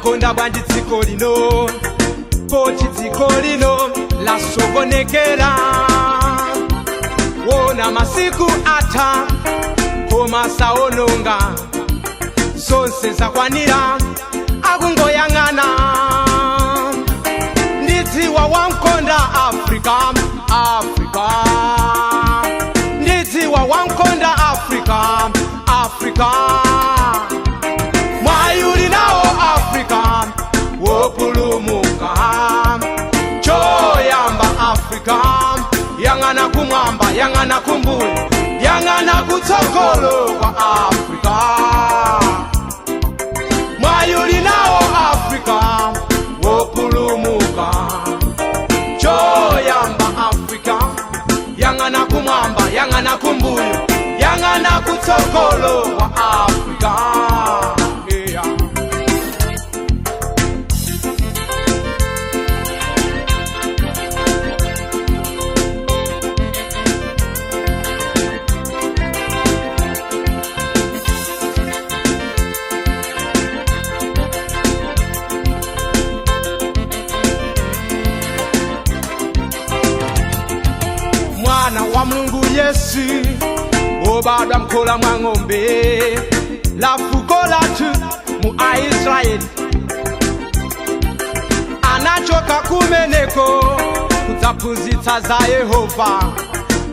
Walikonda bwanji dziko lino, poti dziko lino lasokonekera. Wona masiku atha koma saononga, zonse zakwanira akungoyang'ana. Ndidziwa wamkonda Afrika, Afrika. Ndidziwa wamkonda Afrika, Afrika. Mwayuli nawo Afrika wopulumuka. Choyamba Afrika, yang'ana kumwamba, yang'ana kumbuyo, yang'ana kutsogolo kwa Afrika. Mwayuli nawo Afrika wopulumuka. Choyamba Afrika, yang'ana kumwamba, yang'ana kumbuyo, yang'ana kutsogolo kwa Afrika. Yeah. Mwana wa Mulungu Yesu obadwa mkhola mwa ng'ombe la fuko lathu mu Aisraeli, anachoka kumeneko kudzaphunzitsa za Yehova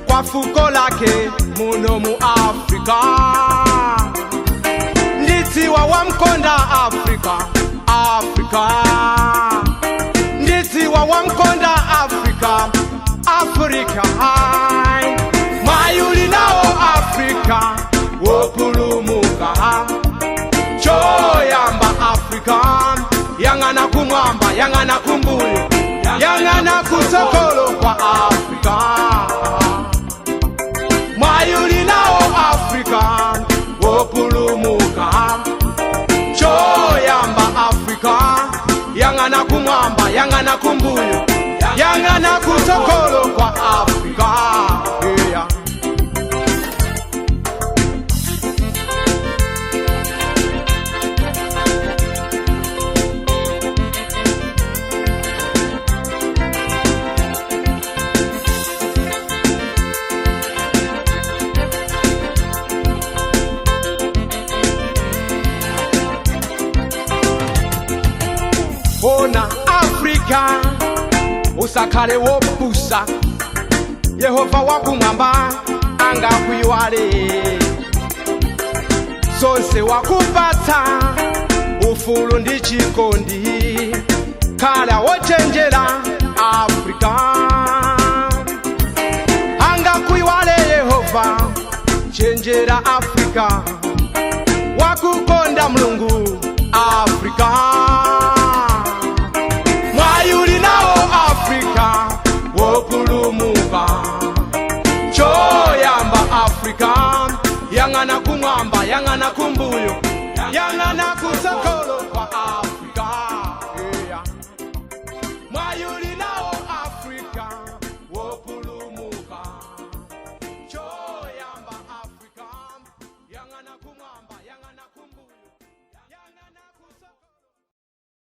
kwa fuko lake muno mu Afrika. Ndidziwa wamkonda Afrika, Afrika. Ndidziwa wamkonda Afrika, Afrika. Mwayuli nawo Afrika wopulumuka. Choyamba Afrika, yang'ana kumwamba, yang'ana kumbuyo, yang'ana kutsogolo kwa Afrika. Mwayuli nawo Afrika wopulumuka. Choyamba Afrika, yang'ana kumwamba, yang'ana kumbuyo, yang'ana kutsogolo kwa Afrika. Yeah. Ona Afrika, usakhale wopusa, Yehova wakumwamba angakuyiwale. Zonse wakupatsa ufulu ndi chikondi, khala wochenjera Afrika. Angakuyiwale Yehova, chenjera Afrika, wakukonda Mulungu Afrika. Mwayuli nawo Afrika wopulumuka. Choyamba Afrika, yang'ana kumwamba, yang'ana kumbuyo, yang'ana kutsogolo.